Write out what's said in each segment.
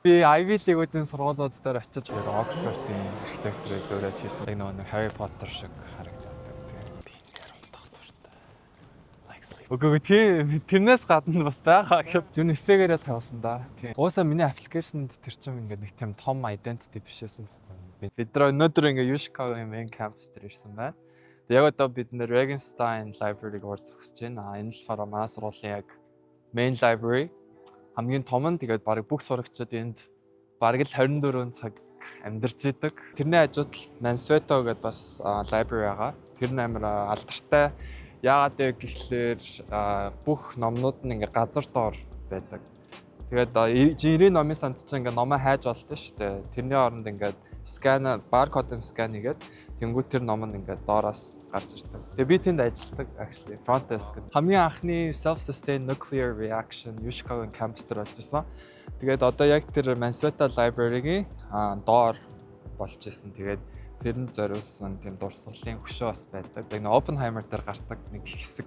Би Ivy League-үүдийн сургуулиуд дээр очиж яг Oxford-ийн архитектурыг дураж хийсэн. Яг нөгөө нэг Harry Potter шиг харагддаг, тийм. Би энэ дээр унтах дуртай. Like sleep. Үгүй, тийм, тэрнээс гадна бас байгаа гэхэд зүн эсээгээр л тавьсан да. Тийм. Уусаа миний application-д тэр чинь ингээд нэг тийм том identity биш байсан байхгүй юу. Бид нар өнөөдөр ингээд UChicago-ийн main campus дээр ирсэн байна. Яг одоо бид нэр Regenstein Library-г уур зогсож байна. А энэ болохоор манай сургуулийн яг main library, хамгийн том нь, тэгээд бараг бүх сурагчид энд бараг л 24 цаг амьдарч идэг. Тэрний хажууд л Mansueto гэдээ бас library байгаа. Тэр нь амар алдартай. Яагаад вэ гэхлээр бүх номнууд нь ингээ газар доор байдаг. Тэгээд жинрийн номын санд чинь ингээ номоо хайж олдсон шүү дээ. Тэрний оронд ингээд scan, баркодын scan хийгээд тэнгуү тэр ном нь ингээд доороос гарч ирдэг. Тэгээ би тэнд ажилладаг, actually, front desk гэдэг. Хамгийн анхны self sustained nuclear reaction UChicago campus дээр болж исэн. Тэгээд одоо яг тэр Mansueto Library-гийн доор болж исэн. Тэгээд тэрэнд зориулсан тийм дурсгалын хөшөө бас байдаг. Яг нэг Oppenheimer дээр гардаг нэг хэсэг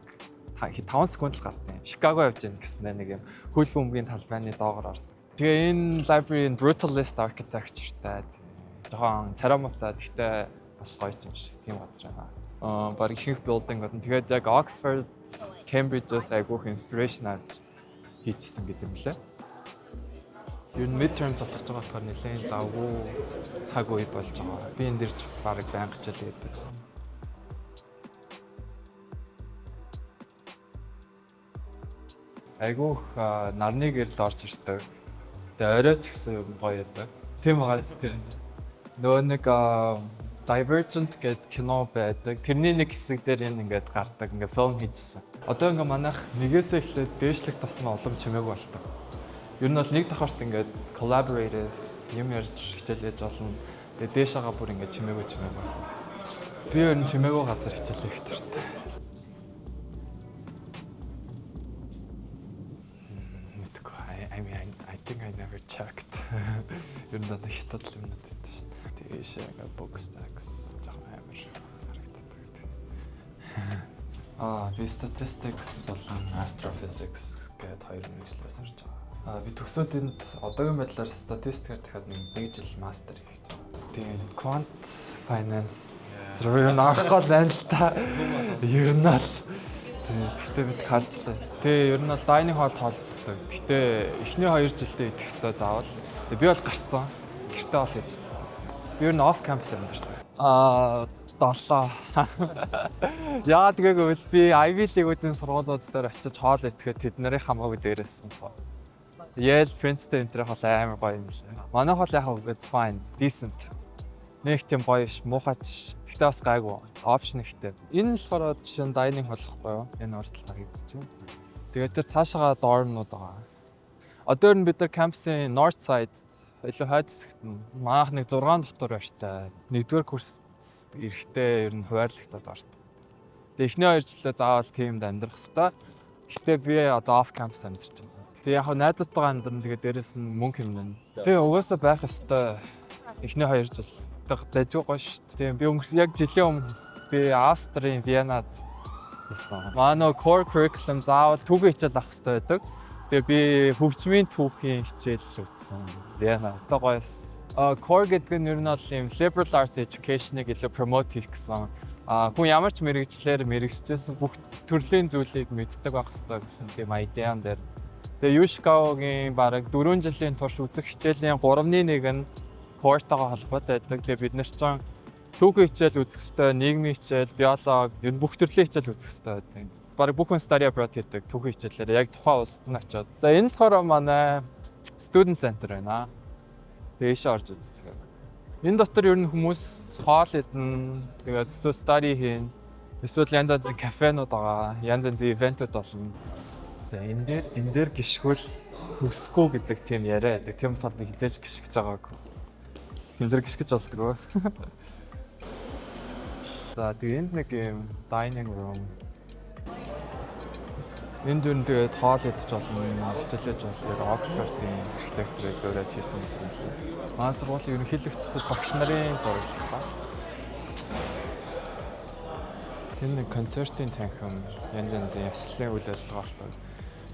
5 секунд л гардаг юм. Чикаго явж гин гэснээр нэг юм хөл бөмбөгийн талбайны доогоор ордог. Тэгээ энэ library brutalist architecture-тай, жоохон царай муутай, гэхдээ бас гоё юм шиг тийм газар байна. Аа, баг ихэнх building гот нь тэгээд яг Oxford, Cambridge-аас айгүйх inspiration авч хийчихсэн гэдэг юм лээ. Ер нь midterms алхаж байгаа болохоор нэлээд завгүй цаг үе болж байгаа. Би энэ дэрч баг байнга хичээл хийдэг гэсэн. Айгүйх нарны гэрэл орж ирдэг. Тэгээ орой ч гэсэн юм гоё байдаг. Тийм байгаа зү тэр. Нөгөө нэг Divergent гэдэг кино байдаг. Тэрний нэг хэсэг дээр энэ ингээд гардаг. Ингээд фильм хийжсэн. Одоо ингээд манайх нэгээсээ эхлээд дээшлэх тусмаа улам чимээгүй болдог. Ер нь бол нэг давхарт ингээд collaborative юм ярьж хичээл яаж болно. Тэгээ дээшээгаа бүр ингээд чимээгүй чимээгүй болчихдог. Би ер нь чимээгүй газар хичээл хийх дуртай. Мэдгүй. I mean, I think I never checked. Ер нь дандаа хятад л юмнууд байдаг шүү дээ. Тэгээ ингээд book stacks жоохон амар харагддаг. Аа, би statistics болон astrophysics гэдэг хоёр мэргэжлээр сурч байгаа. Аа, би төгсөөд энд одоогийн байдлаар статистикаар дахиад нэг жил мастер хийж байгаа. Тэгээд quant finance руу юу орохгүй л байна л та. Ер нь л тий, гэхдээ бид харжлаа. Тэгээ ер нь бол dining hall хоолддог. Гэхдээ эхний 2 жилдээ идэх ёстой заавал. Тэгээ би бол гарцсан. Гэртээ бол хийж иддэг. Би ер нь off campus амьдардаг. Аа, 7. Яагаад гэвэл би Ivy League-үүдийн сургуулиуд дээр очиж хоол идэхэд тэд нарын хамаагүй дээрээс сонсоо. Yale, Princeton энэ тэр хоол амар гоё юм лээ. Манай хоол яг it's fine, decent. Нэг тийм гоё биш, муухайч. Гэхдээ бас гайгүй. Option ихтэй. Энэ нь болохоор жишээ нь dining hall гэхгүй юу? Энэ урд харагдаж байна. Тэгээд тэр цаашаага dorm-нууд байгаа. Одоо ер нь бид нар кампусын north side, илүү хойд хэсэгт нь, манайх нэг 6 дотор байртай. Нэгдүгээр курс эрэхтэй ер нь хуваарлагтаад ордог. Тэгээ эхний 2 жилдээ заавал тиймд амьдрах хэвээр. Гэхдээ би одоо off campus амьдарч байна. Тэгээ яг найзуудтайгаа амьдрна, тэгээ дээрэс нь мөнгө хэмнэн. Тэгээ угаасаа байх ёстой. Эхний 2 жил дажгүй гоё шүү дээ. Тийм, би өнгөрсөн яг жилийн өмнө би Австрийн Венад байсан. Манай нөгөө core curriculum заавал түүхийн хичээл авах хэрэгтэй байдаг. Тэгээ би хөгжмийн түүхийн хичээл үзсэн. Вена. Одоо гоё байсан. А core гэдэг нь ер нь бол ийм liberal arts education-ыг илүү promote хийх гэсэн. А хүн ямар ч мэргэжлээр мэргэжижсэн бүх төрлийн зүйлийг мэддэг байх хэрэгтэй гэсэн тийм idea дээр. Тэгээ UChicago-гийн бараг 4 жилийн турш үзэх хичээлийн 3-ны 1 нь core-тойгоо холбоотой байдаг. Тэгээ бид нар чинь түүхийн хичээл үзэх хэрэгтэй, нийгмийн хичээл, биологи, ер нь бүх төрлийн хичээл үзэх хэрэгтэй байдаг. Бараг бүх хүн study abroad хийдэг түүхийн хичээлээр яг тухайн улсад нь очиод. За, энэ болохоор манай student center байна. Тэгээ ийшээ орж үзцгээе. Энэ дотор ер нь хүмүүс хоол идэн, тэгээд эсвэл study хийн, эсвэл янз янзын кафенууд байгаа, янз янзын event үүд болно. За, энэ дээр гишгүүл төгсөхгүй гэдэг тийм яриа байдаг. Тийм болохоор би хэзээ ч гишгэж байгаагүй. Энэ дээр гишгэж болдгоо. За, тэгээ энд нэг юм dining room. Энд юу тэгээд хоол идэж болно, хичээлэж болно. Яг Оксфордын архитектурыг дураж хийсэн гэдэг юм лээ. Манай сургуулийн ерөнхийлөгчсөд багш нарын зураглах ба. Тэнд нэг концертын танхим, янз янзын ёслолын үйл ажиллагаа болдог.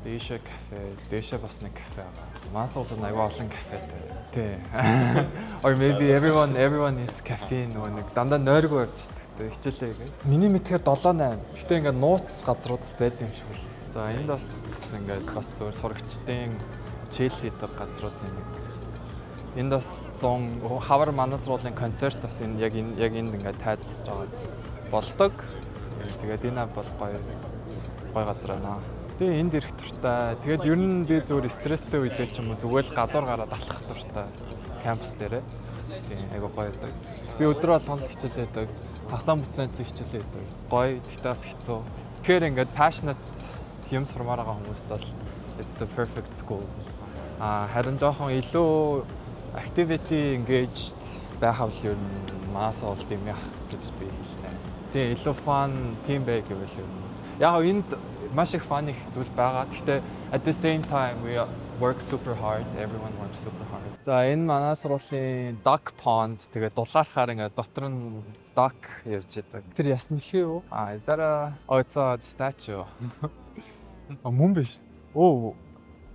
Дээшээ кафе, дээшээ бас нэг кафе байгаа. Манай сургууль аягүй олон кафетай. Тий. Or maybe everyone needs caffeine, нөгөө нэг дандаа нойргүй явчихдаг те, хичээлээ гээд. Миний мэдхээр 7 8. Гэтэ ингээд нууц газрууд бас байд юм шиг л. За, энд бас ингээд бас зүгээр сурагчдын chill хийдэг газруудын нэг. Энд бас 100 хавар манай сургуулийн концерт бас энэ яг энэ яг энд ингээд тайцж байгаа болдог. Тэгээд энэ бол гоё гоё газар байна. Тэгээ энд ирэх дуртай. Тэгээд ер нь би зүгээр стресстэй үедээ ч юм уу зүгээр л гадуур гараад алхах дуртай. Кампус дээрээ. Тийм, айгу гоё байдаг. Би өдөр болгон л хичээл байдаг. Хагас бүтсэн хичээл байдаг. Гоё, тэгтээ бас хэцүү. Тэгэхээр ингээд passionate юм сурмаар байгаа хүмүүст бол it's the perfect school. А харин жоохон илүү activity engaged байхав л ер нь манай сургуульд юм яах гэж би хэлнэ. Тийм, илүү fun тийм бай гэвэл ер нь. Яг энд маш их fun их зүйл байгаа. Гэхдээ at the same time we work super hard. Everyone works super hard. За, энэ манай сургуулийн duck pond, тэгээд дулаархаар ингээд дотор нь duck явж идэг. Тэр ясн мэлхий юу? А, is that a Oh, it's a statue. А, мөн биш. Oh,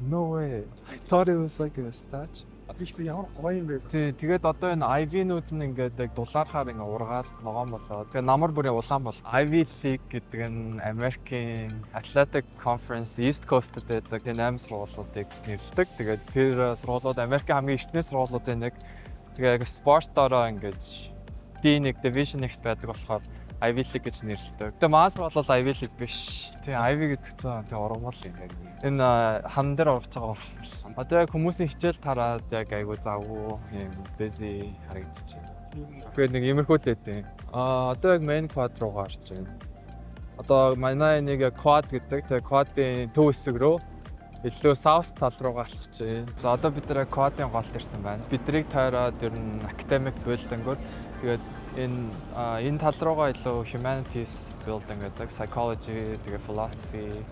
no way. I thought it was like a statue. Биш би, ямар гоё юм бэ? Тий, тэгээд одоо энэ ivy-нууд нь ингээд яг дулаархаар ингээ ургаар ногоон болоод, тэгээ намар бүрийн улаан бол. Ivy League гэдэг нь Америкийн Athletic Conference East Coast-д байдаг тэгээ 8 сургуулиудыг нэрлэдэг. Тэгээд тэр сургуулиуд Америкийн хамгийн эртний сургуулиудын нэг. Тэгээ яг спортоороо ингэж D1 Division 1-т байдаг болохоор Ivy League гэж нэрлэдэг. Тэгээ манай сургууль бол Ivy League биш. Тий, Ivy гэдэг чинь тий ургамал юм яг. Энэ хан дээр ургаж байгаа ургамал. Одоо яг хүмүүсийн хичээл тараад яг айгу завгүй юм busy харагдчихэв. Тэгээд нэг иймэрхүү л байдیں۔ Аа, одоо яг main quad руу гарч байна. Одоо манай нэг quad гэдэг. Тэгээ quad-ын төв хэсэг рүү, илүү south тал руу алхаж байна. За, одоо бид нэр quad-ын голд ирсэн байна. Бидрийг тойроод ер нь academic building-ууд, тэгээд энэ тал руугаа илүү humanities building гэдэг, psychology, тэгээ philosophy,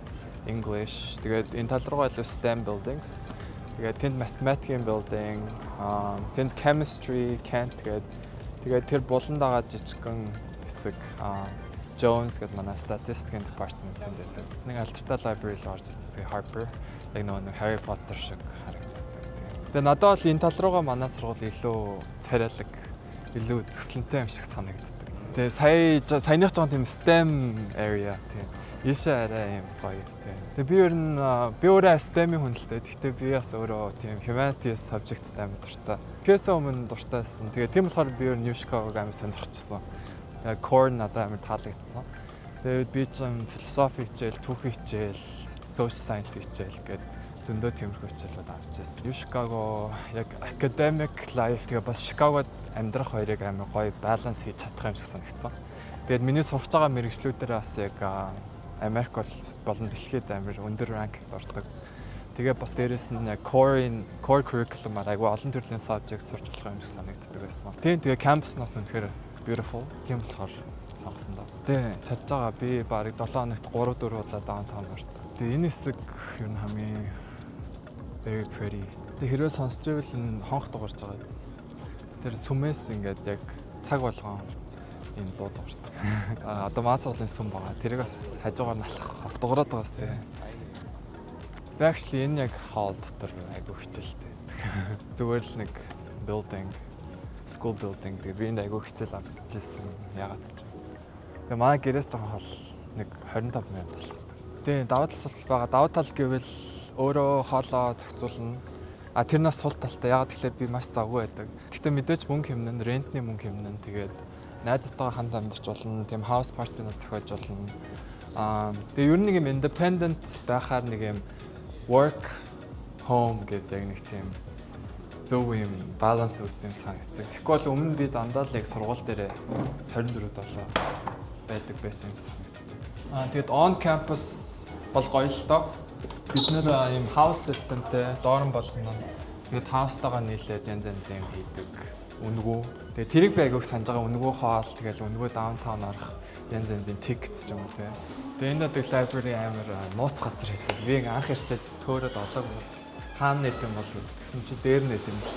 English, тэгээд энэ тал руугаа илүү STEM buildings. Тэгээд тэнд математикийн building, тэнд chemistry, Kent тэгээд тэгээд тэр булан дагаа жижигхэн хэсэг Jones гэдэг манай статистикийн department тэнд байдаг. Нэг алдартай library л орж үзсэн, Harper. Яг нөгөө нэг Harry Potter шиг харагддаг тийм. Тэгээ надад бол энэ тал руугаа манай сургууль илүү царайлаг, илүү зөксөлнтэй юм шиг санагддаг. Тэгээ сая саяных жоон тийм STEM area тийм. Ийшээ арай юм гоё тийм. Тэгээ би ер нь би өөрөө STEM-ийн хүн л дээ. Гэхдээ би бас өөрөө тийм humanities subject-д амар дуртай. Гэхээс өмнө дуртай байсан. Тэгээ тийм болохоор би ер нь UChicago-г амар сонирхчихсан. Яг core надад амар таалагдсан. Тэгээд би чинь философи хичээл, түүхийн хичээл, social science хичээл гээд зөндөө тиймэрхүү хичээлүүд авч ирсэн. UChicago яг academic life, тэгээ бас Chicago-д амьдрах хоёрыг амар гоё баланс хийж чадах юм шиг санагдсан. Тэгээд миний сурч байгаа мэргэжлүүдээр бас яг Америк бол болон дэлхийд амар өндөр ranking д ордог. Тэгээ бас дээрэс нь яг core curriculum-аар айгүй олон төрлийн subject сурч болох юм шиг санагддаг байсан. Тийм, тэгээ campus нас үнэхээр beautiful. Тийм болохоор сонгосон доо. Тий, чадж байгаа. Би бараг 7 хоногт 3 4 удаа downtown ордог. Тэгээ энэ хэсэг ер нь хамгийн very pretty. Тэгээ хэрвээ сонсч байвал энэ хонх дуурж байгаа биз. Тэр сүмээс ингээд яг цаг болгон ийм дуу дуурдаг. А одоо манай сургуулийн сүм байгаа. Тэрийг бас хажуугаар нь алхах дуурайд байгаа сте. Би actually энэ яг hall дотор айгу хичээлтэй байдаг. Зүгээр л нэг building, school building. Тэгээ би энд айгу хичээл авч ирсэн. Ягаад ч. Тэгээ манай гэрээс жоохон хол, нэг 25 минут алхдаг. Тэгээ давуу тал байгаа. Давуу тал гэвэл өөрөө хоолоо зохицуулна. А тэр нас сул талтай. Ягаад гэхээр би маш завгүй байдаг. Гэхдээ мэдээж мөнгө хэмнэн, rent ний мөнгө хэмнэн. Тэгээд найзуудтайгаа хамт амьдарч болно. Тийм, house party-нууд зохиож болно. Аа, тэгээ ер нь нэг юм independent байхаар нэг юм work home гэдэг нэг тийм зөв юм баланс үүсдэг юм санагддаг. Тэгэхгүй бол өмнө би дандаа л яг сургууль дээрээ 24/7 байдаг байсан юм санагддаг. Аа, тэгээд on campus бол гоё л доо. Бид нэр ийм house systemтэй dorm болгоно. Тэгээд house-тайгаа нийлээд янз янзын юм хийдэг. Үнэгүй. Тэгээд тэрийг би айгүйх санаж байгаа, үнэгүй хоол, тэгэл үнэгүй downtown орох, янз янзын ticket ч юм уу те. Тэгээд энэ дэг library амар нууц газар хийдэг. Би ингээ анх ирчээд төөрөөд олоогүй. Хаана нэт юм бол гэсэн чи дээр нэт юм л.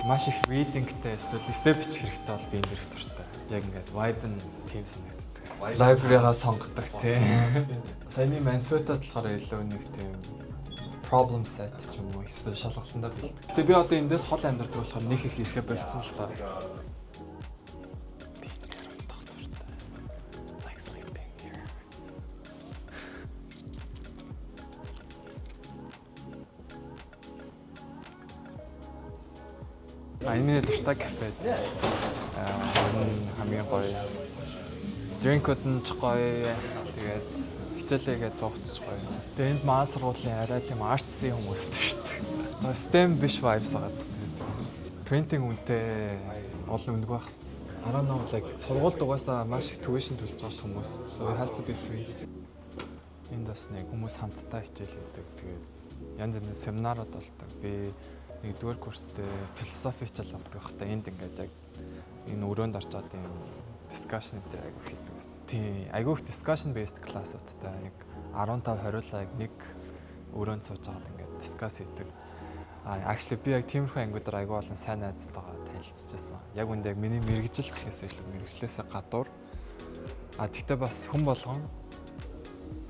Маш их reading-тэй эсвэл эссе бичих хэрэгтэй бол би энэ дэрх дуртай. Яг ингээд vibe нь тийм санагддаг. Library-гаа сонгодог тий. Саяны Mansueta болохоор илүү нэг тийм Problem set ч юм уу эсвэл шалгалтандаа бэлдэг. Гэтэ би одоо эндээс хол амьдардаг болохоор нэг их ирэхэ болцсон л та. Би тэр унтах дуртай. Like sleeping here. А, энэ миний дуртай кафе. Аа, ер нь хамгийн гоё. Drink үүд нь ч гоё. Тэгээд хичээлээгээ цугцч гоё. Тэгээд энд маа сургуулийн арай тийм artsy хүмүүс төрдөг. Жоо STEM биш vibes байгаа. Тэгээд printing үнэтэй, олон үнэгүй байх хэвээр. I don't know, like сургуульд угаасаа маш их tuition төлж байгаа ш хүмүүс. So it has to be free. Энд бас нэг хүмүүс хамтдаа хичээл хийдэг. Тэгээд янз янзын семинарууд болдог. Би нэгдүгээр курстэй философи хичээл авдаг байхдаа энд ингээд яг энэ өрөөнд орчоод юм discussion энэ айгүйх хийдэг байсан. Тийм, айгүйх discussion based class-уудтай нэг 15 20-уулаа яг нэг өрөөнд сууж байгаад ингээд discuss хийдэг. А, actually би яг тиймэрхүү ангиудаар айгүй олон сайн найзтайгаа танилцчихсан. Яг үндэ яг миний мэргэжил гэхээс илүү мэргэжлээсээ гадуур. А, тэгтээ бас хүн болгон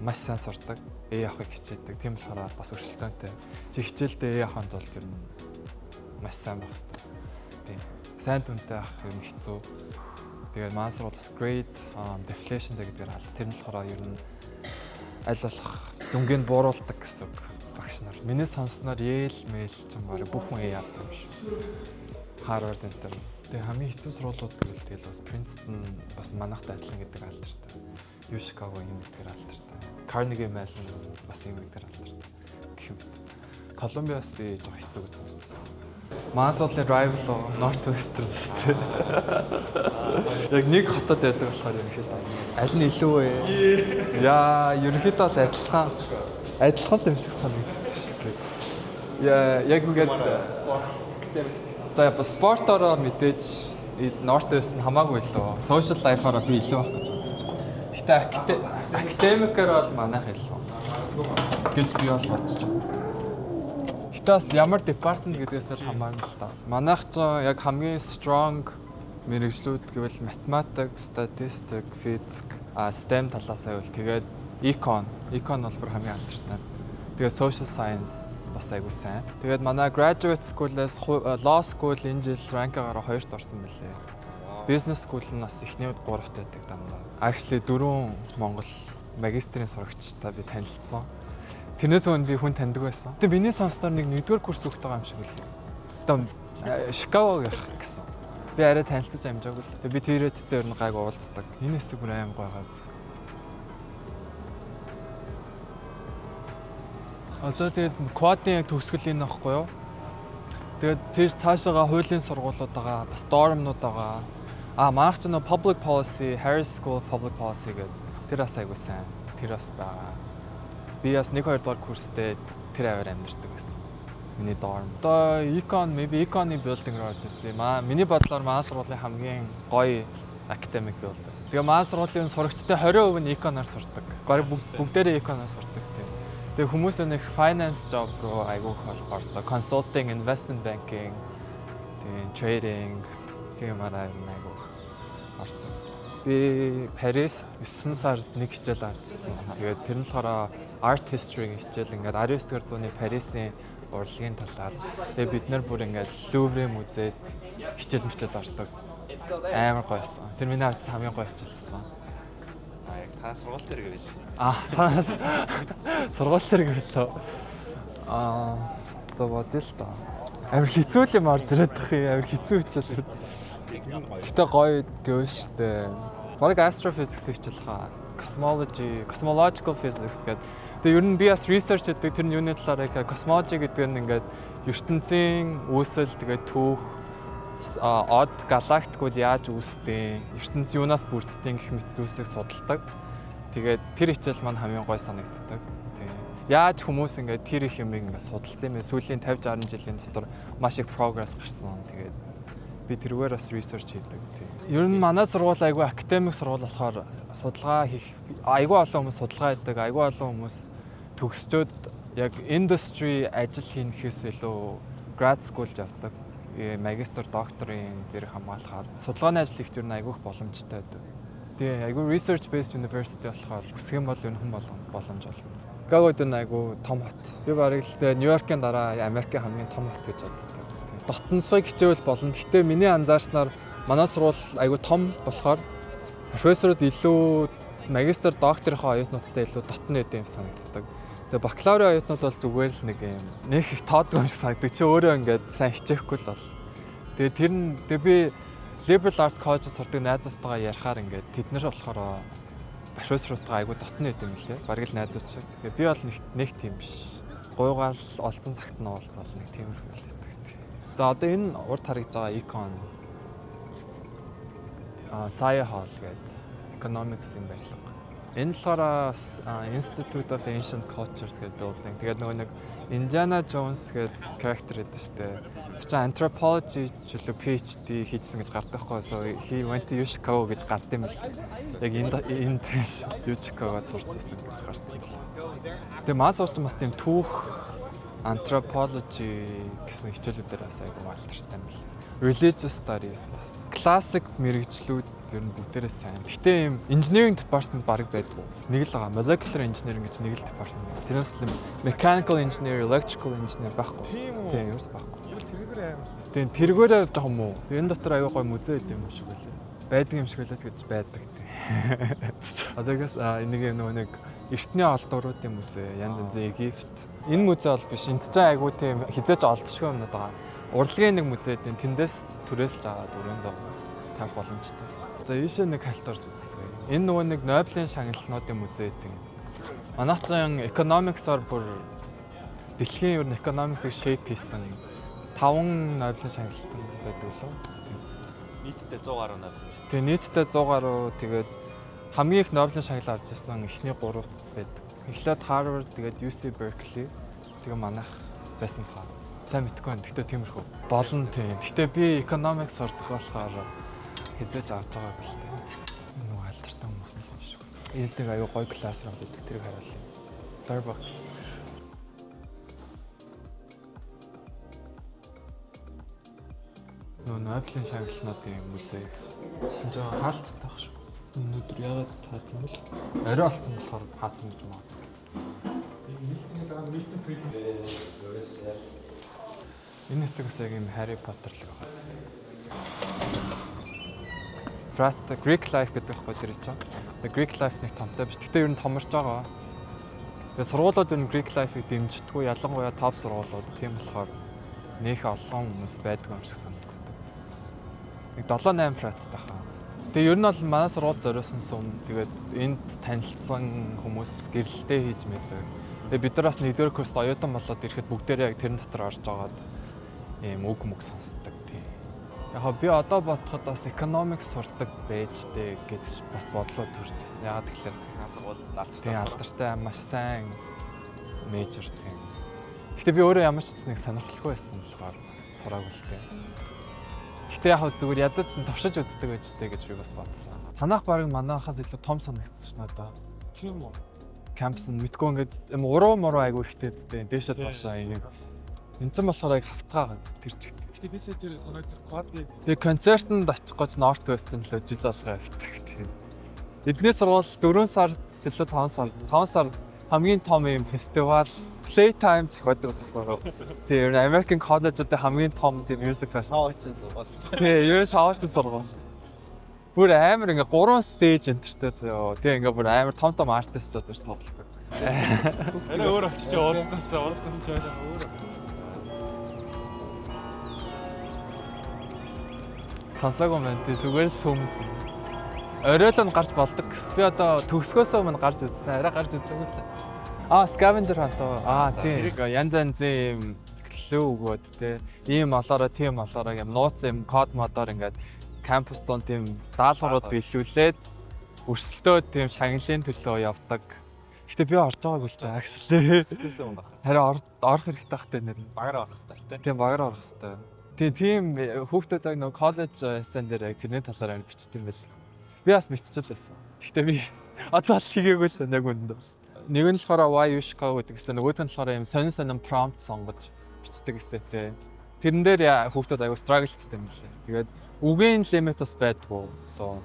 маш сайн сурдаг. A авахыг хичээдэг. Тийм болохоор бас өрсөлдөөнтэй. Чи хичээлдээ A авахын тулд ер нь маш сайн байх хэрэгтэй. Тийм. Сайн дүнтэй авах ер нь хэцүү. Тэгээд манай сургууль бас grade deflation гэдэг хаалт. Тэр нь болохоор ер нь аль болох дүнгийг бууруулдаг гэсэн үг багш нар. Миний сонссноор Yale, Мэйл ч юм бараг бүх хүн A авдаг юм шиг. Harvard энэ төр. Тэгээ хамгийн хэцүү сургуулиуд гэвэл тэгэл бас Princeton бас манайхтай адилхан гэдэг алдартай. U Chicago юм гэдгээр алдартай. Carnegie Mellon бас юм гэдгээр алдартай. Гэх мэт. Columbia-с би жоо хэцүү гэж сонсчихсон. Манай сургуулийн rival Northwestern шүү дээ. Яг нэг хотод байдаг болохоор ерөнхийдөө аль нь илүү вэ? Яа, ерөнхийдөө бол адилхан адилхан л юм шиг санагддаг шүү дээ. Яа, яг ингээд Спорт гэдэг. За, бас спортоороо мэдээж Northwestern хамаагүй илүү. Social life-аараа би илүү байх гэж бодсон. Гэтэ academic-аар бол манайх илүү гэж би бол бодож байна. Гэтэ бас ямар department гэдгээс л хамаарна л та. Манайх ч яг хамгийн strong мэргэжлүүд гэвэл математик, статистик, физик, STEM талаас аюул тэгээд econ. Econ бол бүр хамгийн алдартай. Тэгээд social science бас айгуу сайн. Тэгээд манай graduate school-ээс law school энэ жил rank аараа хоёрт орсон мөлий. Business school нь бас эхний гуравт байдаг дандаа. Actually дөрвөн Монгол магистрийн сурагчтай би танилцсан. Тэрнээс өмнө би хүн таньдаг байсан. Тэгээ миний сонсноор нэг нэгдүгээр курс өгөх байгаа юм шиг үлээ. Одоо Шикагог явах гэсэн. Би арай танилцаж амжаагүй. Тэгээ би тэрэттэй ер нь гайг уулздаг. Энэ хэсэг бүр аим гой гад. Одоо тэгээд quad ын яг төгсгөл энэ байхгүй юу? Тэгээд тэр цаашаага хуулийн сургуулиуд байгаа, бас dorm нууд байгаа. А, маах ч нөө public policy, Harris School of Public Policy гэдэг тэр бас айгуу сайн. Тэр бас байгаа. Би бас 1 2 дугаар курстэй тэр аваар амьдардаг байсан. Миний dorm. Одоо econ, maybe econ-ы building руу орж үзье. Маа миний бодлоор манай сургуулийн хамгийн гоё academic building. Тэгээ манай сургуулийн сурагчтай 20% нь econ-оор сурдаг. Бараг бүгдээрээ econ-оор сурдаг тийм. Тэгээ хүмүүс нэг finance job руу айгүйх ордог. Consulting, investment banking, тийм, trading тийм араа юм айгүйх ордог. Би Парист 9 сард нэг хичээл авчихсан. Тэгээд тэр нь болохоор art history хичээл, ингээд 19 дугаар зууны Парисын урлагийн талаар. Тэгээд бид нар бүр ингээд Луврын музейд хичээл мичээл ордог. Амар гоёсон. Тэр миний авчихсан хамгийн гоё хичээл байсан. А, яг та сургууль дээр гэвэл А, сургууль дээр гэвэл лөө. Аа, одоо бодъё л доо. Амар хэцүү л юм орж ирээд тах юм. Амар хэцүү хичээл. Гэтэ гоё гэвэл штэ. Бараг astrophysics хичээл хаа. Cosmology, cosmological physics гэдэг. Тэгээ ер нь би бас research гэдэг тэр нь юуны талаар гэхээр cosmology гэдэг нь ингээд ертөнцийн үүсэл, тэгээд түүх, од галактикууд яаж үүсдэг, ертөнц юунаас бүрддэг гэх мэт зүйлсийг судалдаг. Тэгээд тэр хичээл маань хамгийн гой санагддаг. Тийм. Яаж хүмүүс ингээд тэр их юмыг ингээд судалсан юм бэ? Сүүлийн 50 60 жилийн дотор маш их progress гарсан. Тэгээд би тэрүүгээр бас research хийдэг. Тийм. Ер нь манай сургууль айгүй academic сургууль болохоор судалгаа хийх айгүй олон хүмүүс судалгаа хийдэг, айгүй олон хүмүүс төгсчөөд яг industry ажил хийхээс илүү grad school явдаг. Магистр, докторийн зэрэг хамгаалахаар судалгааны ажил хийх ер нь айгүй их боломжтой байдаг. Тэгээ айгүй research based university болохоор хүсэх юм бол ер нь хүн боломж олно. Чикаго гэдэг нь айгүй том хот. Би бараг л тэ Нью-Йоркийн дараа Америкийн хамгийн том хот гэж боддог. Тийм. Дотносыг хичээвэл болно. Гэхдээ миний анзаарснаар манай сургууль айгүй том болохоор профессорууд илүү магистр, докторийнхоо оюутнуудтай илүү дотно гэдэг юм санагддаг. Тэгээ бакалаврын оюутнууд бол зүгээр л нэг юм нэг их тоодгүй юм шиг санагддаг. Чи өөрөө ингээд сайн хичээхгүй л бол. Тэгээ тэр нь тэгээ би Liberal Arts College сурдаг найзуудтайгаа ярихаар ингээд тэд нар болохоор профессоруудтайгаа айгүй дотно гэдэг юм лээ. Бараг л найзууд шиг. Тэгээ би бол нэг тийм биш. Гуйгаал олцсон цагт нь уулзаал нэг тиймэрхүү л байдаг. За, одоо энэ урд харагдж байгаа econ Sayre Hall гэдэг economics-ийн барилга. Энэ болохоор Institute of Ancient Cultures гэдэг building. Тэгээд нөгөө нэг Indiana Jones гэдэг character гэдэг шүү дээ. Тэр чинь anthropology чөлөө PhD хийжсэн гэж гардаг хгүй. So he went to Chicago гэж гард юм бэл. Яг энд тийш Chicago-д сурч ирсэн гэж гард юм бэл. Тэгээ мас уулч бас тийм түүх, anthropology гэсэн хичээлүүдээр бас айгүй алдартай юм бэл. Religious studies, бас classic мэргэжлүүд ер нь бүгдээрээ сайн. Гэтэ ийм engineering department бараг байдгүй. Нэг л байгаа. Molecular engineering гэж нэг л department. Тэрнээс л mechanical engineer, electrical engineer байхгүй. Тийм үү? Тийм, ерөөс байхгүй. Юу, тэргээр амар. Тийм, тэргээрээ жоохон муу. Тэгээ энэ дотор аюу гой музей байд юм шиг байлаа. Байдаг юм шиг байлаа ч гэж байдаг тийм. Одоогоос энийг нөгөө нэг эртний олдвруудын музей, янз янзын Египт. Энэ музей бол биш. Энд чинь айгуу тийм хизээч олдшгүй юмнууд байгаа. Урлагийн нэг музей тийм, тэндээс түрээсэлж аваад өрөөндөө тавих боломжтой. За, ийшээ нэг хальт орж үзцгээе. Энэ нөгөө нэг Нобелийн шагналнуудын музей тийм. Манайх чинь economics-оор бүр дэлхийн ер нь economics-ыг shape хийсэн 5 Нобелийн шагналтан байдаг лөө. Тийм. Нийтдээ 100 гаруй над юм шиг. Тэгээ нийтдээ 100 гаруй, тэгээд хамгийн их Нобелийн шагнал авч ирсэн эхний гурав байдаг. Эхлээд Harvard, тэгээд UC Berkeley, тэгээ манайх байсан баха. Сайн мэдэхгүй байна. Гэхдээ тиймэрхүү. Болно, тийм. Гэхдээ би economics сурдаг болохоор хизээж авч байгаагүй л дээ. Нөгөө алдартай хүмүүс нь юм шиг. Энд нэг аюу гоё classroom байдаг. Тэрийг харуулъя. Starbucks. Нөгөө Нобелийн шагналнуудын музей. Гэсэн чинь хаалттай байх шүү. Өнөөдөр яагаад хаацсан бэл? Орой олцсон болохоор хаацсан гэж магадгүй. Милтон гэдэг байгаа, Милтон Фридман. Энэ хэсэг бас яг юм Harry Potter л байгаа зү. Frat Greek Life гэдэг байхгүй тэр чинь. Тэгээ Greek Life нэг томтой биш. Гэтэ ер нь томорж байгаа. Тэгээ сургуулиуд ер нь Greek Life-ыг дэмждэггүй, ялангуяа топ сургуулиуд. Тийм болохоор нөх олон хүмүүс байдаг юм шиг санагддаг. Нэг 7 8 frat тахаа. Тэгээ ер нь бол манай сургууль зориулсан сүм. Тэгээд энд танилцсан хүмүүс гэрэлтэй хийж мэдлээ. Тэгээ бид нар бас нэгдүгээр курст оюутан болоод ирэхэд бүгдээрээ яг тэрэн дотор орж агаад ийм үг мөг сонсдог тийм. Яг би одоо бодоход бас economics сурдаг байж дээ гэж бас бодлоо төрж ирсэн. Яагаад тэгэхээр Сургууль алдартай. Тийм, алдартай, маш сайн major тийм. Гэтэ би өөрөө ямар ч нэг сонирхолгүй байсан болохоор сураагүй л дээ. Гэтэ яг хөө зүгээр ядаж туршиж үздэг байж тээ гэж би бас бодсон. Танах баг манайхаас илүү том санагдсан ш надаа. Тийм үү? Кампус нь мэдгүй ингээд юм уруу муруу айгу ихтэй зү дээшээ доошоо юм. Энд чинь болохоор яг хавтгаа ганц тэр чигт. Гэтэ бисээ тэр танай тэр quad-ыг Би концертанд очих гэж Northwestern лөө жил болгоо явдаг тийм. Эдний сургууль 4 сар төлөө 5 сар, 5 сар хамгийн том юм фестивал Playtime зохиодог байхгүй юу? Тийм, ер нь American College-уудын хамгийн том тийм music festival. Хаачин сургууль. Тийм, ер нь шоучин сургууль. Бүр амар ингээ 3 stage энтертэй заяо. Тийм, ингээ бүр амар том том артистууд урьж тоглодог. Арай өөр болчих чи уулзнаас ч өөр. Сонсоогүй юм байна. Тийм, зүгээр л сүм. Орой л нь гарч болдог. Би одоо төгсгөөсөө өмнө гарч үзсэн. Арай гарч үзээгүй л. Аа, scavenger hunt аа. Аа, тийм. Янз янзын юм clue өгөөд те. Ийм олоороо, тийм олоороо юм нууц юм код модоор ингээд кампус донд тийм даалгаврууд биелүүлээд өрсөлдөө тийм шагналын төлөө явдаг. Гэтэ би орж байгаагүй л та actually. Тэсээс өмнө. Харин орох хэрэгтэй тахтай нэр. Багаар орох хэрэгтэй тийм. Тийм, багаар орох хэрэгтэй. Тийм, тийм хүүхдүүд яг нөгөө college essay дээр яг тэрний талаар амар бичдэг юм байл. Би бас биччихэл байсан. Гэхдээ би одоо л хийгээгүй л яг үүндээ бол. Нэг нь болохоор why you Chicago гэдэг гэсэн, нөгөөх нь болохоор юм сонин сонин prompt сонгож бичдэг эсэтэй. Тэрэн дээр хүүхдүүд аягүй struggle-тэй юм лээ. Тэгээд үгийн limit бас байдгүй. So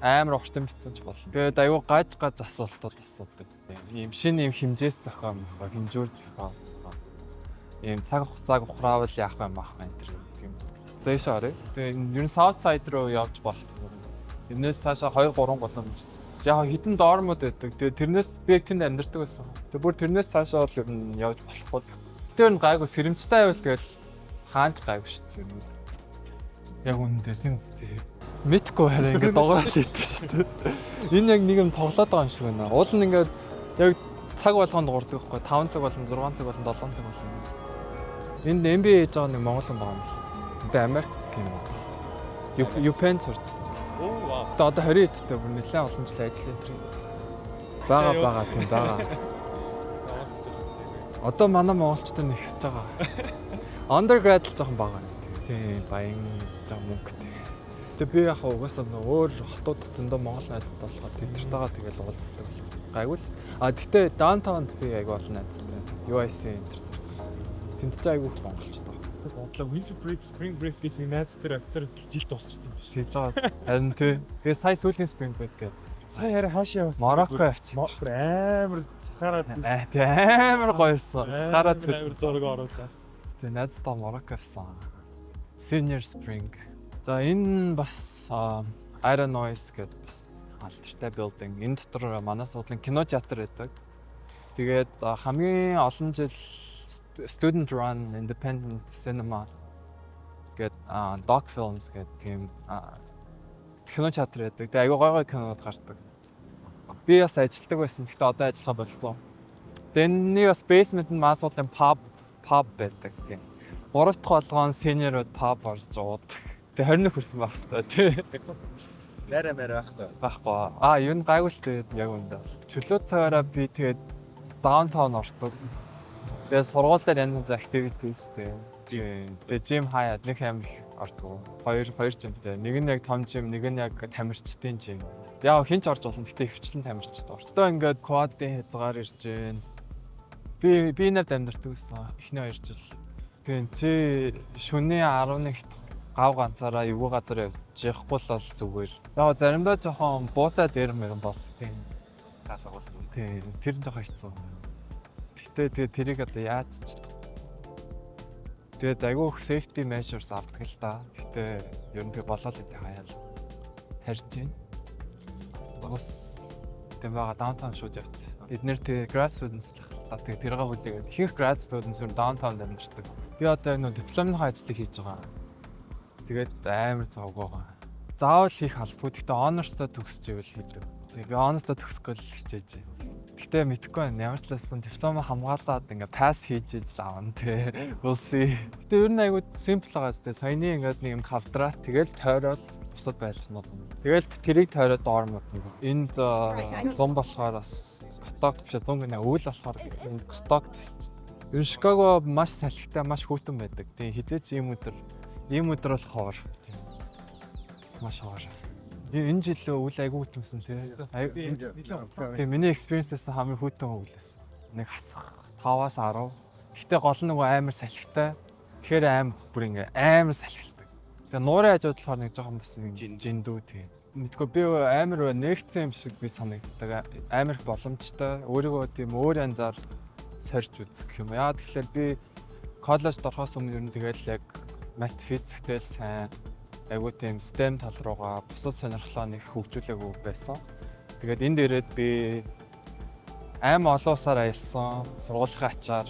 Амар уртан бичсэн ч болно. Тэгээд айгүй гаж гаж асуултууд асуудаг. Ийм шинэ ийм хэмжээс зохион, хэмжүүр зохион. Ийм цаг хугацааг ухраавал яах вэ маах вэ энэ төр гэх юм. Дээш орё. Тэгээ ер нь South Side руу явж болтгоо. Тэрнээс цаашаа 2 3 гудамж. Яг хэдэн dorm ууд байдаг. Тэгээ тэрнээс би яг тэнд амьдардаг байсан. Тэгээ бүр тэрнээс цаашаа бол ер нь явж болохгүй. Тэр нь гайгүй, сэрэмжтэй байвал тэгэл хаанч гайгүй шүү дээ. Яг үнэндээ тийм үстэй. Мэдгүй, харин ингээд догоорол идэв шүү дээ. Энэ яг нэг юм тоглоод байгаа юм шиг байна. Уул нь ингээд яг цаг болгонд дуурдаг байхгүй, 5 цаг болон 6 цаг болон 7 цаг болон. Энд MBA хийж байгаа нэг монгол хүн байгаа юм л. Одоо Америк юм уу? UPenn сурчсан. Оо вау. Одоо 20 эдтэй, бүр нэлээд олон жил ажил энэ хийсэн. Бага бага, тийм бага. Одоо манай монголчууд нэгсэж байгаа. Undergrad л жоохон бага юм. Тийм, баян, жоохон мөнгөтэй. Тэгээ би яг угаасаа нөө өөр хотууд зөндөө монгол найзтай болохоор тэдэртэйгээ тэгэл уулздаг бол. Гайгүй л. А тэгтээ downtown би айгүй олон найзтай. UIC энэ төр зурдаг. Тэнд ч айгүй их монголчууд байгаа. Бодлоо winter break, spring break гэж нэг найз дээр офицер жил дуусчихсан юм биш. Тэгж байгаа. Харин тий. Тэгээ сая сүүлийн spring break гэдэг Сая харин хаашаа явсан? Марокко явчихсан. Бүр амар сахараад Аа, тий, амар гоёсон. Сахараа цөл. Амар зураг оруулаа. Тэгээ найзтайгаа Марокко явсан. Senior Spring. За, энэ бас Ira Noyes гэдэг бас алдартай building. Энэ дотор манай сургуулийн кино театр байдаг. Тэгээд хамгийн олон жил student run independent cinema гэдэг, doc films гэдэг тийм кино театр байдаг. Тэгээ айгүй гой гой кинонууд гардаг. Би бас ажилладаг байсан. Гэхдээ одоо ажиллахаа болцсон. Тэгээ энэний бас basement нь манай сургуулийн pub байдаг тийм. Гурав дахь болгоон senior ууд pub орж уудаг. Тэгээ 21 хүрсэн байх хэвээр тий. Нарай мэрэ байхгүй. Байхгүй. Аа, ер нь гайгүй л, тэгээд яг үндэ. Чөлөө цагаараа би тэгээд downtown ордог. Тэгээд сургууль дээр янз янз activities тий. Тэгээ gym хаяад нэг амар их ордог. Хоёр gym тэй. Нэг нь яг том gym, нэг нь яг тамирчдын gym. Яг хинч орж болно. Гэтэ хөвчлэн тамирчид ордог. Одоо ингээд quad ын хязгаар ирж байна. Би навд амьдардаг гэсэн. Эхний 2 жил. Тэгээ чи шөнийн 11-т гав ганцаараа эвгүй газар явж явахгүй л бол зүгээр. Яг заримдаа жоохон буутай дээр мэрэн бол тийм. Тасаг бол. Тийм, тэр нь жоохон хэцүү. Гэтэ тэгээ тэрийг одоо яаж ч чадах. Тэгээд айгүй их safety measures авдаг л та. Гэтэ ер нь тэг болоо л идэв, хаяал. Харж байна. Бас тэм байгаа, downtown шууд явт. Эднэр тэгээ grad students л та. Тэгээ тэргээ хүлээгээд ихэнх grad students ер нь downtown амьдардаг. Би одоо энэ дипломын ажлыг хийж байгаа. Тэгээд амар завгүй байгаа. Заавал хийх албагүй. Гэтэ honors-той төгсөж ивэл хийдэг. Тэгээ би honors-той төгсөх л хичээж байна. Гэтэ мэдэхгүй байна. Ямар ч талаас нь диплома хамгаалаад ингээ pass хийж иж л авна те. We'll see. Гэтэ ер нь айгуу simple байгаа зү. Саяны ингээд нэг юм квадрат, тэгэл тойроод бусад байлганууд. Тэгэл тэрийг тойроод dorm ууд нэг. Энд зун болохоор бас каток биш, зун гэнэ, өвөл болохоор энд каток төсч. Ер нь Шикаго маш салхитай, маш хүйтэн байдаг. Тэгээ хідээч ийм өдөр бол ховор. Тийм. Маш ховор. Тэгээ энэ жил өвөл айгүй хүйтэнсэн тий. Тэгээ миний experience-ээс хамгийн хүйтэн өвөл байсан. Нэг хасах 5-аас 10. Гэтэ гол нь нөгөө амар салхитай. Тэгэхээр аим бүр ингээ амар салхилдаг. Тэгээ нуурын хажууд болохоор нэг жоохон бас нэг жиндүү тийм. Мэдгүй, би амар нэгцэн юм шиг би санагддаг. Амар их боломжтой. Өөрийгөө тийм өөр янзаар сорж үзэх юм. Яа тэгэхээр би коллежд орохоос өмнө ер нь тэгэл яг мат физиктэй л сайн, айгуу тийм STEM тал руугаа бусад сонирхлоо нэг хөгжүүлээгүй байсан. Тэгээд энд ирээд би аим олон улсаар аялсан, сургуулийн ачаар.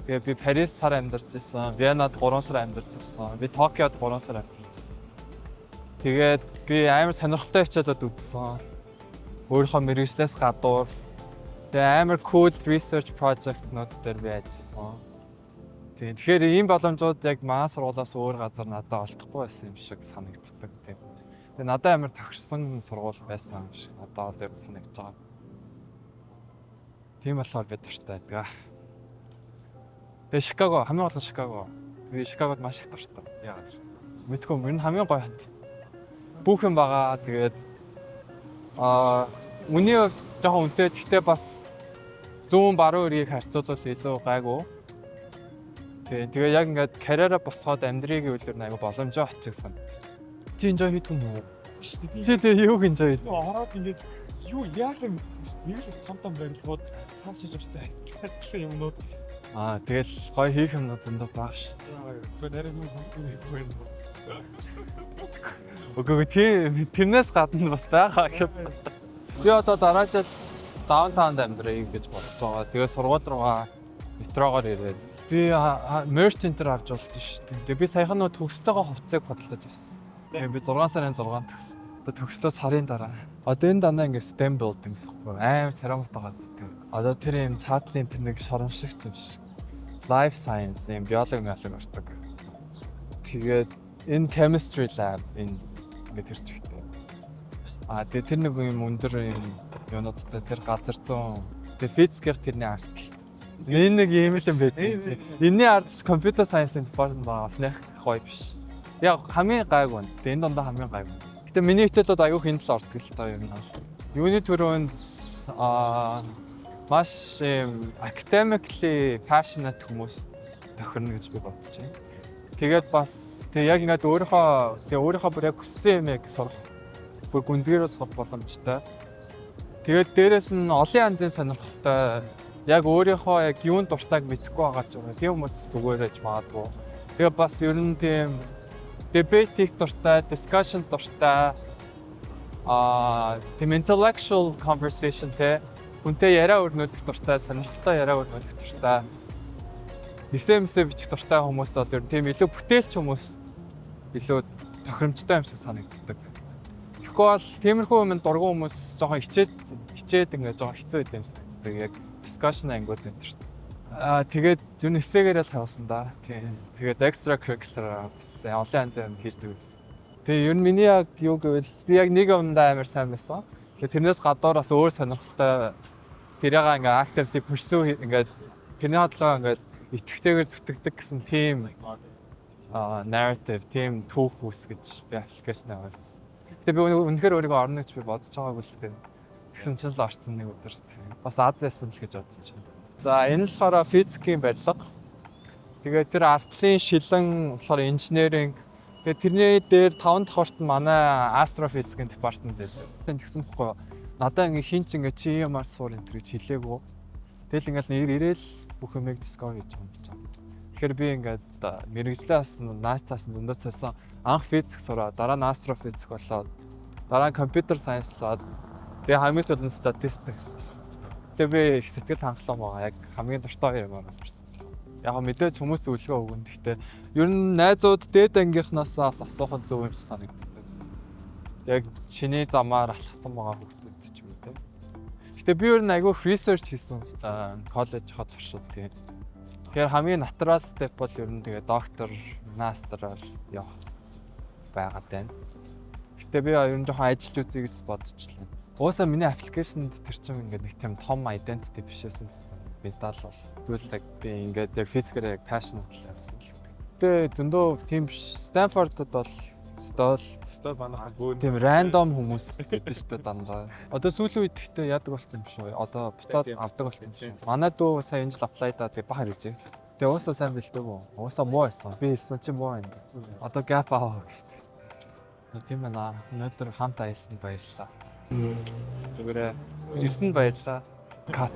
Тэгээ би Парис сар амьдарч ирсэн, Венад 3 сар амьдарч ирсэн, би Токиод 3 сар амьдарч ирсэн. Тэгээд би амар сонирхолтой хичээлүүд үзсэн. Өөрийнхөө мэргэжлээс гадуур. Тэгээ амар cool research project-нууд дээр би ажилласан. Тийм. Тэгэхээр ийм боломжууд яг манай сургуулиас өөр газар надад олдохгүй байсан юм шиг санагддаг тийм. Тэгээ надад амар тохирсон сургууль байсан юм шиг надад одоо санагдаж байгаа. Тийм болохоор би дуртай байдаг. Тэгээ Шикаго, хамгийн гол нь Шикаго. Би Шикагод маш их дуртай. Яагаад вэ? Мэдгүй, ер нь хамгийн гоё хот. Бүх юм байгаа. Тэгээд үнийн хувьд жоохон үнэтэй. Гэхдээ бас зүүн баруун эргийг харьцуулбал илүү гайгүй. Тэгээ яг ингээд карьераа босгоод амьдрыг гэвэл ер нь айгүй боломжтой очих санагддаг. Чи enjoy хийдэг юм уу? шүү дээ. Чи тэг юу гинж байгаа юм? Ороод ингээд юу яах юм шүү дээ. Нэг л том том барилгууд хаашиж орсон адилхан юмнууд. Аа, тэгэл гоё хийх юмнууд зөндөө бага шүү дээ. Гэхдээ нарийн юм хийхгүй юм. Үгүй тийм, тэрнээс гадна бас байгаа гэхэд. Би одоо дараа жил downtown д амьдрах гэж бодож байгаа. Тэгээ сургууль руугаа метрогоор ирээд би merch энэ авч болдсон шүү дээ. Тэгээ би саяхан нөө төгсөлтөөгөө хувцсыг худалдаж авсан. Тэгээ би 6 сарын 6-нд төгсөн. Одоо төгслөө сарын дараа. Одоо энэ дандаа ингээ STEM buildings гэхгүй амар царамтай газар. Одоо тэр юм цаатлын тэр нэг шорон шиг юм шиг. Life science юм, биологи биологи ордог. Тэгээд энэ chemistry lab энэ ингээ тэр чигтээ. А тэгээ тэр нэг юм өндөр юм юунуудтай тэр газар зүүн. Тэгээ физикийн тэрний ард талд. Энэ нэг юм л юм байт. Энэний ард computer science department байгаа, бас нэг гоё биш. Яг хамгийн гайгүй нь. Тэгээ энэ дундаа хамгийн гайгүй. Гэтэ миний хичээлүүд айгүй хинд л ордог л доо юм нь. Юуны түрүүнд маш юм academically passionate хүмүүс тохирно гэж би бодож байна. Тэгээд бас тэг яг ингээд өөрийнхөө бүр яг хүссэн юм яг сурах, бүр гүнзгийрээ сурах боломжтой. Тэгээд дээрэс нь олон янзын сонирхолтой, яг өөрийнхөө яг юунд дуртайг мэдэхгүй байгаа ч юм уу. Тийм хүмүүс зүгээр ээж магадгүй. Тэгээ бас ер нь тийм debate хийх дуртай, discussion дуртай, тийм intellectual conversation те, хүнтэй яриа өрнүүлэх дуртай, сонирхолтой яриа өрнүүлэх дуртай. Эссе мэсээ бичих дуртай хүмүүст бол ер нь тийм илүү бүтээлч хүмүүс илүү тохиромжтой юм шиг санагддаг. Тэгэхгүй бол тиймэрхүү юмд дургүй хүмүүс жоохон хичээд хичээд ингээд жоохон хэцүү байд юм санагддаг. Яг discussion ангууд энэ тэрт. Аа, тэгээд зүн эсээгээр л хавсан да. Тийм. Тэгээд extra curricular бас олон янзын юм хийдэг байсан. Тэгээ ер нь миний яг юу гэвэл би яг нэг юмдаа амар сайн байсан. Тэгээ тэрнээс гадуур бас өөр сонирхолтой тэрийг ингээ actively pursue, ингээд тэрний хотлоо ингээд идэвхтэйгээр зүтгэдэг гэсэн тийм narrative, тийм түүх үүсгэж би application авуулсан. Гэтэ би үнэхээр өөрийгөө орно гэж би бодож байгаагүй л дээ. Тэгсэн чинь л орсон нэг өдөр. Тийм. Бас аз яасан л гэж бодсон чинь. За, энэ л болохоор физикийн барилга. Тэгээд тэр артлын шилэн болохоор инженеринг. Тэгээд тэрний дээр таван давхарт нь манай астрофизикийн департамент байдаг. Тэгсэн бохгүй юу? Надаа ингээ хин ч ингээ чи юмар сур энэ төр гэж хэлээгүй. Тэгэл ингээл нэр ирээл бүх юмыг discover хийж байгаа юм гэж байна. Тэгэхээр би ингээд мэргэжлээ бас наацаас нь зөндөө цалсан. Анх физик сураад, дараа нь астрофизик болоод, дараа нь computer science болоод, тэгээ хамгийн сүүлд нь statistics. Тэгээ би их сэтгэл хангалуун байгаа. Яг хамгийн дуртай хоёр юмараа сурсан. Яг мэдээж хүмүүс зөвлөгөө өгнө. Гэхдээ ер нь найзууд, дээд ангийнхнаас бас асуух нь зөв юм шиг санагддаг. Яг чиний замаар алхацсан байгаа хүмүүс ч юм уу те. Гэтэ би ер нь айгүй research хийсэн коллежийнхаа туршид, тийм. Тэгэхээр хамгийн natural step бол ер нь тэгээ доктор, мастераар явах байгаад байна. Гэтэ би ер нь жоохон ажиллаж үзье гэж бодчихлаа. Уусаа миний application д тэр чинь ингээд нэг тийм том identity биш байсан байхгүй. Медаль бол. Тэгвэл яг би ингээд яг физикээр яг passionate л явсан л гэдэг. Гэтэ зөндөө тийм биш. Stanford-д бол стол Өстой манайхан бөөн. тийм random хүмүүс гэдэг шүү дээ дандаа. Одоо сүүлийн үед гэхдээ яадаг болсон юм шүү. Одоо буцаад авдаг болсон юм шүү. Манай дүү сая энэ жил apply даа, тэгээ бага хэрэгжээ. Тэгээ уусаа сайн бэлдээгүй. Уусаа муу байсан. Би хэлсэн чи муу юм. Одоо gap аваа гэдэг. Тийм байна. Өнөөдөр хамт аялсанд баярлалаа. Зүгээрээ ирсэнд баярлалаа. Cut.